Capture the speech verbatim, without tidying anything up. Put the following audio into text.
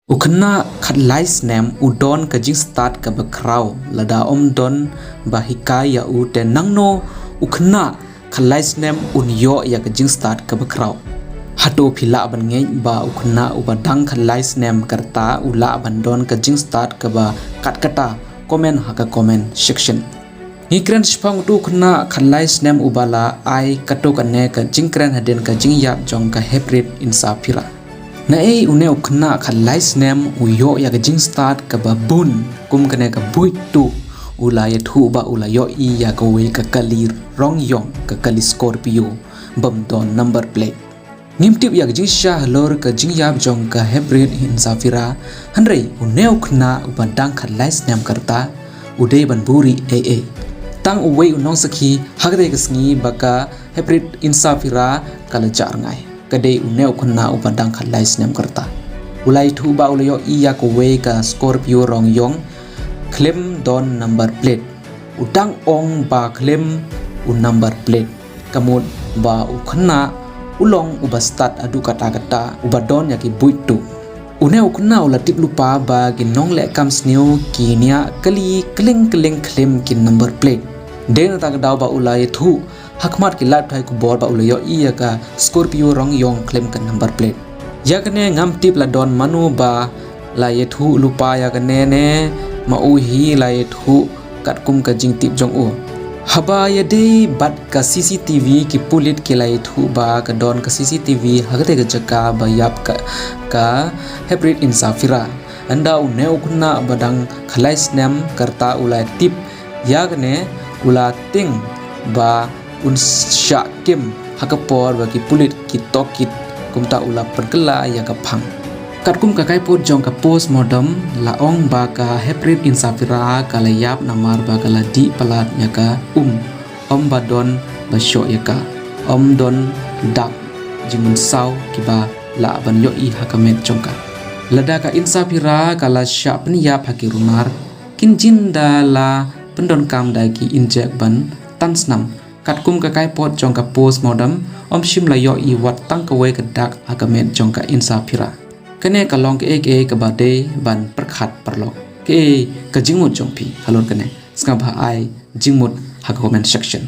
U khynnah khatlai snem u don ka jingstad kaba khraw, lada ym don ba hikai ïa u te nangno u khynnah khatlai snem un ïoh ïa ka jingstad kaba khraw? Hato phi lah ban ngeit ba u khynnah uba dang khatlai snem ka rta u lah ban don ka jingstad kaba kat kata? Comment ha ka comment section. Ngi kren shaphang utu u khynnah khatlai snem uba la ai kato kane ka jingkren hadien ka jingïap jong ka Heprit Insapira. Naei une u khynnah khatlai snem u ïoh ïa ka jingstad kaba bun kum kane ka buit tuh? U la ïathuh ba u la ïohi ïa kawei ka kali rong ïong, ka kali Scorpio bym don number plate. Ngim tip ïa ka jingshisha halor ka jingïap jong ka Heprit Insapira, hynrei une u khynnah uba dang khatlai snem ka rta u dei ban buhrieh ei ei. Tang uwei u nongsakhi ha katei ka sngi ba ka Heprit Insapira ka la jah rngai, ka dei une u khynnah uba dang khatlai snem ka rta. U la ïathuh ba u la ïohi ïa kawei ka Scorpio rong ïong khlem don number plate. U dang ong ba khlem u number plate, ka mut ba u khynnah u long uba stad haduh katta katta, uba don ïa ki buit tuh. Une u khynnah u la tip lypa ba ki nongleh kam sniew ki niah kali kylleng kylleng khlem ki number plate. Dei na kata ka daw ba u la ïathuh ha khmat ki lad pathai khubor ba u la ïohi ïa ka Scorpio rong ïong khlem ka number plate. Ïa kane ngam tip la don mano ba la ïathuh lypa ïa kane ne ma u hi la ïathuh katkum ka jingtip jong u. Haba ïadei bad ka C C T V, ki pulit ki la ïathuh ba ka don ka C C T V ha katei ka jaka ba ïap ka, ka Heprit Insapira. Ynda une u khynnah ba dang khatlai snem ka rta u la tip ïa kane u la tieng ba un shah kim ha ka por ba ki pulit ki tohkit, kumta u la pynkylla ïa ka phang. Katkum ka kaipot jong ka postmortem la ong ba ka Heprit Insapira ka la ïap namar ba ka la dih palat ïa ka um, ym ba don ba shoh ïa ka, ym don dak jingmynsaw kiba lah ban ïohi ha ka met jong ka. Lada ka Insapira ka la shah pynïap ha ki runar, kin jin da la pyndonkam da ki injek ban tan snam. Katkum ka kaipot jong ka postmortem, ym shym la ïohi wat tang kawei ka dak ha ka met jong ka Insapira. Kane ka long kaei kaei kaba dei ban pyrkhat paralok. Kaei ka jingmut jong phi halor kane? Sngap ba ai jingmut ha ka comment section.